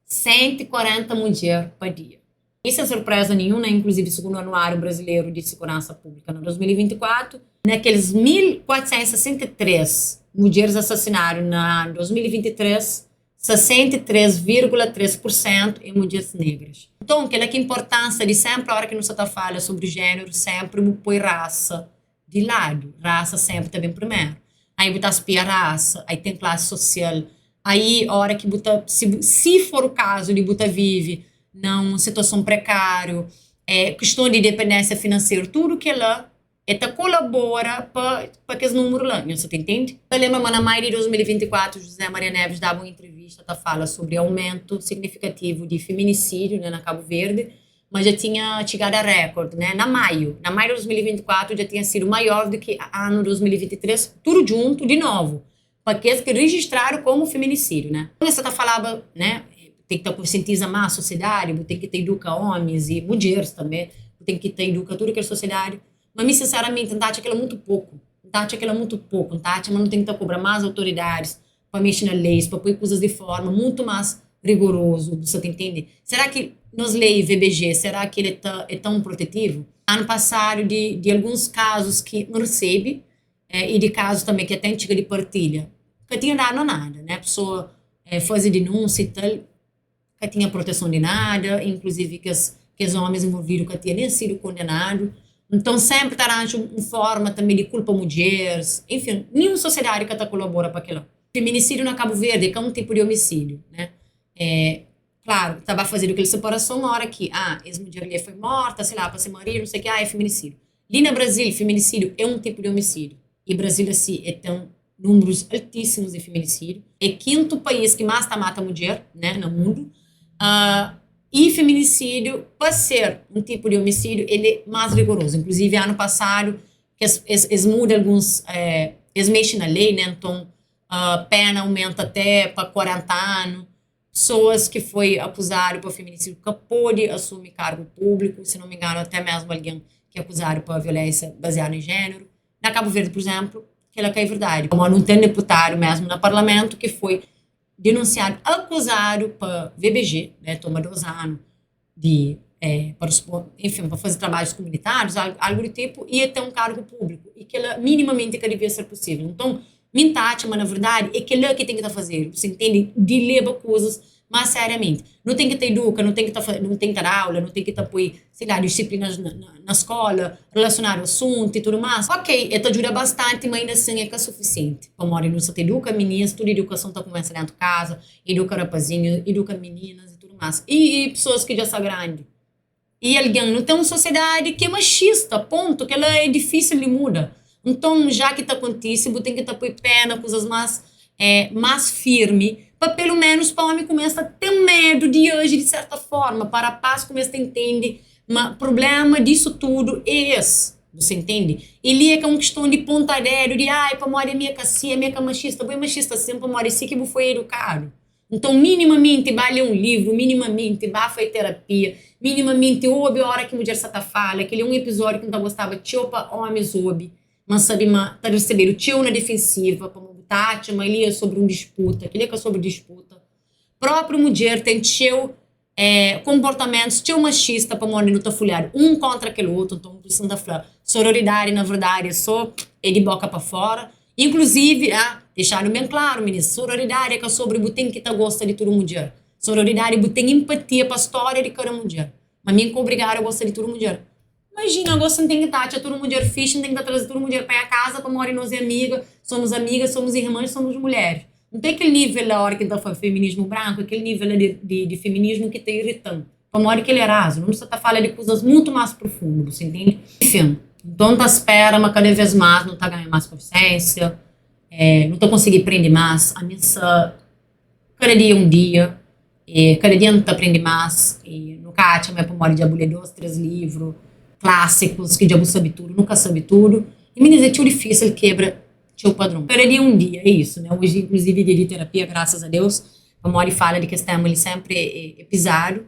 140 mudjer pa dia. I sen surpreza ninhun, né? Inkluzivi sugundu Anuáriu Brasileru di Siguransa Públika na 2024, na kelis 1463 mudjeris asasinadu na anu 2023, 63,3 pur sentu é mudjeris negras. Nton, kela ki inportansa di senpri ora ki nu sa ta fala sobri jéneru, senpri bu poi rasa di ladu, rasa senpri ta ben primeru. Aí bu ta spia rasa, aí ten klasi sosial, aí ora ki bu ta, si bu, si for o kazu di bu ta vive na un situason prekáriu, é kiston di dependénsia finanseru, tudu kela e ta kolabora pa pa kes númeru la, nhos sa ta intende? Ta lenbra ma na maiu di 2024 José Maria Neves daba un intrivista ta fala sobri aumentu signifikativu di feminisídiu, né, na Kabu Verdi, ma dja tinha txigadu a rekord, né, na maiu. Na maiu di 2024 dja tinha sidu maior di ki anu 2023 tudu djuntu, di novu, pa kes ki rejistradu komu feminisídiu, né. Es sa ta falaba, né, ten ki ta konsientiza más sosiedadi, bu ten ki ta iduka omis y mudjeris tanbe, bu ten ki ta iduka tudu kel sosiedadi. Ma mi sinseramenti N ta atxa kel-la mutu poku, N ta atxa kel-la mutu poku, N ta atxa ma nu ten ki ta kobra más autoridadis pa mexe na leis, pa poi kuzas di forma mutu más rigorozu, bu sa ta intende? Será ki nos lei VBG, será ki el é ta é tãu protetivu? Anu pasadu di di alguns kazus ki N resebe y di kazus tanbe ki até N txiga di partilha, ka tinha dadu na nada, né, pesoa faze dinúnsia y tal, ka tinha proteson di nada, inkluzivi kes kes omis involvidu ka tinha nen sidu kondenadu. Nton senpri ta ranja un forma tanbe di kulpa mudjeris, enfin, ninhun sosiedadi ka ta kolabora pa kila. Feminisidiu na Kabu Verdi é ka un tipu di omisídiu, né? É klaru, ta ba fazedu kel separason ora ki, ah, es mudjer li foi morta, sei la, pa se maridu, nusê ke, ah, é feminisídiu. Li na Brazil, feminisídiu é un tipu di omisídiu. Y Brazil asi é ten númerus altíssimus di feminisídiu. É kintu país ki más ta mata mudjer, né, na mundu. Y feminisídiu, pa ser un tipu di omisídiu, el é más rigorozu. Inkluzivi, anu pasadu, kes, es, es muda alguns, es mexe na lei, né, nton, pena aumenta até pa 40 anu. Pesoas ki foi akuzadu pa feminisídiu ka pode asumi kargu públiku, si non mi inganu, até mesmu algen ki akuzadu pa violénsia baziadu na jéneru. Na Kabu Verdi, pur izénplu. Kela ka é verdadi, pamodi nu ten deputadu mesmu na parlamentu ki foi denunsiadu, akuzadu pa VBG, né, toma 2 anu di pa responde, enfin, pa faze trabadjus kumunitárius, algu di tipu, y el ten un kargu públiku, y kela minimamenti ka devia ser pusível. Nton, mi N ta atxa ma na verdadi é kela ki ten ki ta fazedu, bu sa intende, di leba kuzas más seriamenti. Nu ten ki ta iduka, nu ten ki ta nu ten ki ta da aula, nu ten ki ta poi, sei la, disiplinas na skóla relasionadu asuntu y tudu más. Ok, el ta djuda bastanti, ma inda sin é ka sufisienti, pamodi nu sa ta iduka minis, tudu idukason ta kumesa dentu kaza, iduka rapazinhu, iduka mininas y tudu más. Y pesoas ki dja sta grandi. Y algen, nu ten un sosiedadi ki é maxista, pontu, kel-la é difísil di muda. Nton, já ki ta kontise, bu ten ki ta poi pé na kuzas más, más firmi, pa pelu ménus pa ómi kumesa ten medu di aji di sérta fórma, pa rapás kumesa ta intende ma prubléma disu tudu é es. Bu sa intende? Y li é ka un kiston di ponta dédu, di ai, pamodi ami é ka si, ami é ka maxista. Bu é maxista sin, pamodi é si ki bu foi edukadu. Nton, minimamenti ba lé un livru, minimamenti ba fai terapia, minimamenti obi óra ki mudjer sa ta fala. Kel-li é un epizódiu ki N ta gostaba txeu pa ómis obi, ma N sabe ma ta resebedu txeu na difensiva, pamodi bu ta atxa ma li é sobri un disputa. Kel-li é ka sobri disputa. Própriu mudjer ten txeu konportamentus txeu maxista pamodi nu ta fulhadu un kóntra kel otu. Nton, pur isu N ta fla, sororidadi na verdadi é sô é di bóka pa fóra. Inkluzivi, ah, dexadu ben klaru, minis, sororidadi é ka sobri bu ten ki ta gosta di tudu mudjer. Sororidadi bu ten empatia pa stória di kada mudjer. Ma mi N ka obrigadu a gosta di tudu mudjer. Imajina, gosi N ten ki ta atxa tudu mudjer fixi, N ten ki ta traze tudu mudjer pa nha kaza pamodi nos é amiga, somos amigas, somos irmãs, somos mulheres. N ten kel nível la óra ki N ta fla feminismu branku, é kel nível la di feminismu ki ta irita-m. Pamodi kel é razu, nu sta ta fala di kuzas mutu más profundu, bu sa intende? Enfin, nton N ta spera ma kada vez más nu ta ganha más konsiénsia, nu ta konsigi prende más. Ami N sa kada dia é un dia, e kada dia nu ta prende más e nu ka atxa ma é pamodi dja bu lé dos, três livru klásikus ki dja bu sabe tudu. Nu ka sabe tudu i minis é txeu difísil kebra txeu padron. Kada dia é un dia, é isu, né? Oji inkluzivi é dia di terapia, grasas a Deus. Pamodi fala di kes tema li senpri é pizadu.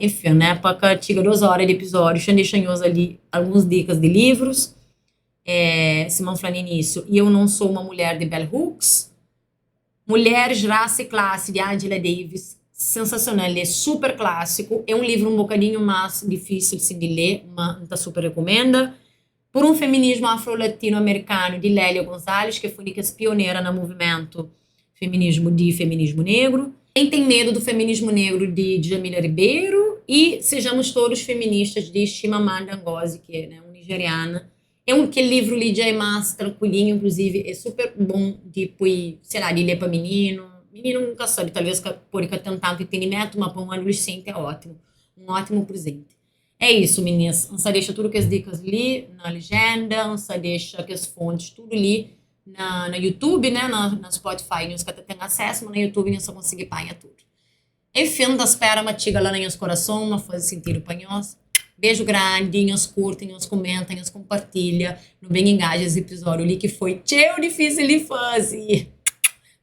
Enfin, né, pa ka txiga 2 óra di epizódiu, xa N dexa nhos ali alguns dikas di livrus. Sima N fla na inísiu, E Eu Não Sou Uma Mulher di Bell Hooks, Mulheres, Raça e Classe di Angela Davis, sensasional, é super klásiku, é un livru un bokadinhu más difísil sin di lé, ma N ta super rekumenda. Por um Feminismo Afro-Latino-Americano di Lélia Gonzalez, ki foi di kes pionera na muvimentu feminismu di feminismu negru. Quem Tem Medo do Feminismo Negro di Djamila Ribeiro e Sejamos Todos Feministas di Chimamanda Ngozi, ki é, né, un nigeriana. É un kel livru li dja é más trankulinhu, inkluzivi é super bon di poi, sei lá, di lê pa mininu. Mininu nunka sabe, talvez ka pode ka ten tantu entendimentu, ma pa un adolesenti é ótimu, un ótimu prezenti. É isso minis, N sa dexa tudu kes dikas li na legenda, N sa dexa kes fontes tudu li na na YouTube, né, na Spotify nhos ka ta ten asesu, ma na YouTube nhos ta konsigi panha tudu. Enfin, N ta spera ma txiga la na nhos korason, ma faze sintidu pa nhos. Beju grandi, nhos kurti, nhos kumenta, nhos konpartilha, nu ben ingaja es episódiu li ki foi txeu difísil di faze.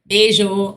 Beju!